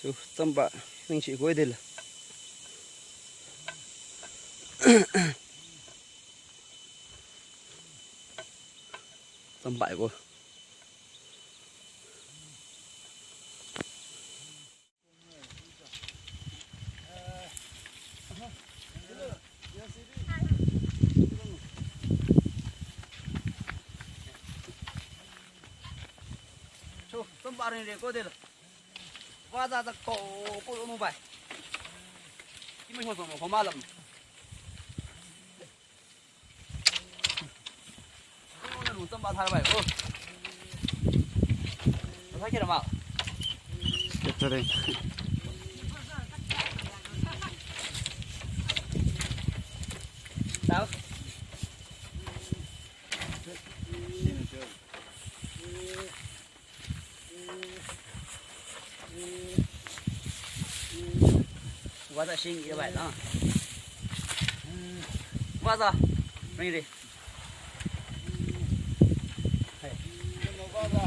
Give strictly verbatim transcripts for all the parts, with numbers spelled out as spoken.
Yo, tsamba ringshi ko dela. Tsamba ko. Cho, tsamba ringre ko dela. Wa za za ko, ko lo nu bai. Ki mo so mo ko ma lam. Ko na lu tsamba thar bai ko. Sa kira ma. Kira. Tao. Wa za shing ira bai la. Wa za. Ring ri. Hai. Wa za.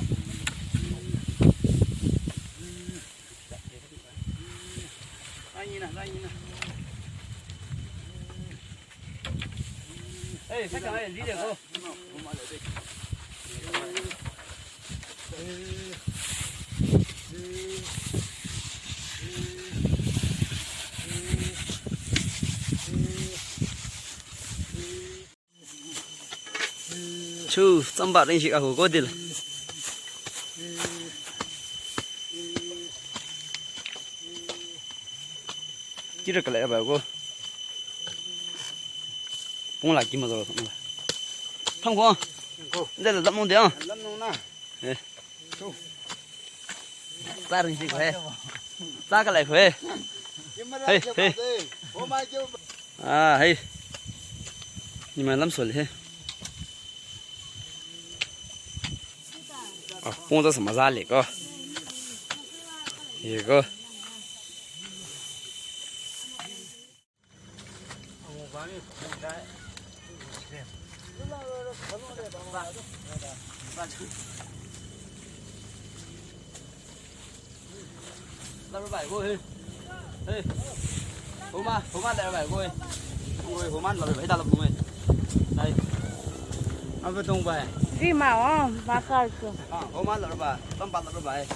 Ring ri na, ring ri na. Hey, sakang, hey, leader, go. Chu, tsamba ringshi ka ko dela. Kira kala ba ko. Pung la ki ma zo la. Thang ko. Ko. Nda la lam nung de a. Lam nung na. Eh. Chu. Tsarang shi ko he. Tsa ka lai ko he. Hey, hey. Ah, hey. Ni ma lam sol he. Ah, pung za sa ma za le ko. Ye ko. Laro bai ko he. He. Homa, homa laro bai ko he. Ko he homa laro bai da laro ko he. Dai. Apa dong bai? Di ma o, ma kal ko. Ah, homa laro bai. Tam pa laro bai.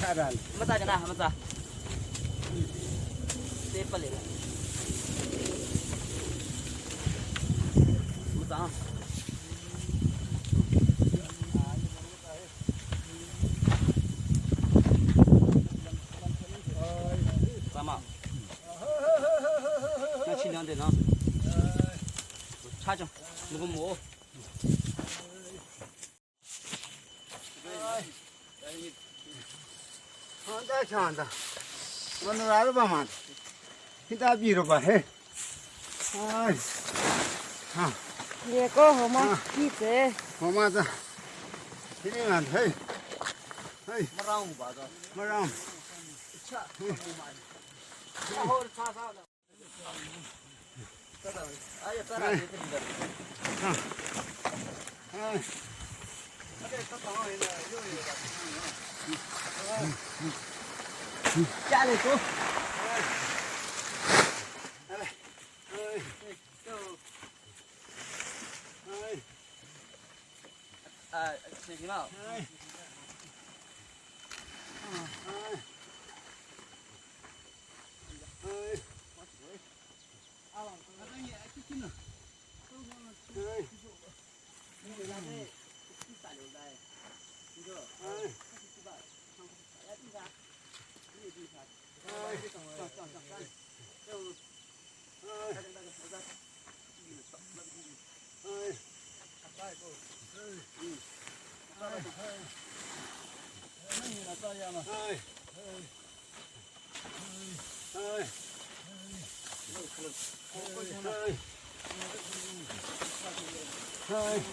Charan. Mata kana, mata. Te pale. Mata. Sama. Na chin yang de na. Cha chang. Mu ko mo. Handa chanda. Manu raru ba man. Hita biru ba he. Ai. Ha. Ye ko homa. Ah. Ki se. Homa ta. Hini man he. Hai. Marang ba ta. Marang. Cha. Cha ho cha sa.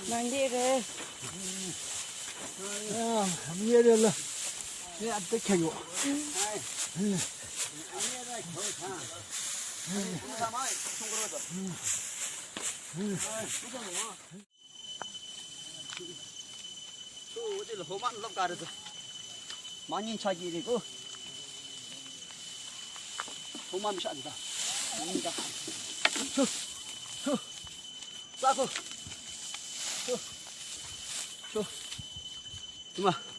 Nandi re. Ah, mi re la. Ye atte khayo. Chu, ode la homan lam kare chu. Mangin cha ki de ko. Thoma misha anta. Anta. Shu. Shu. Sako. Shu. Shu. Thoma.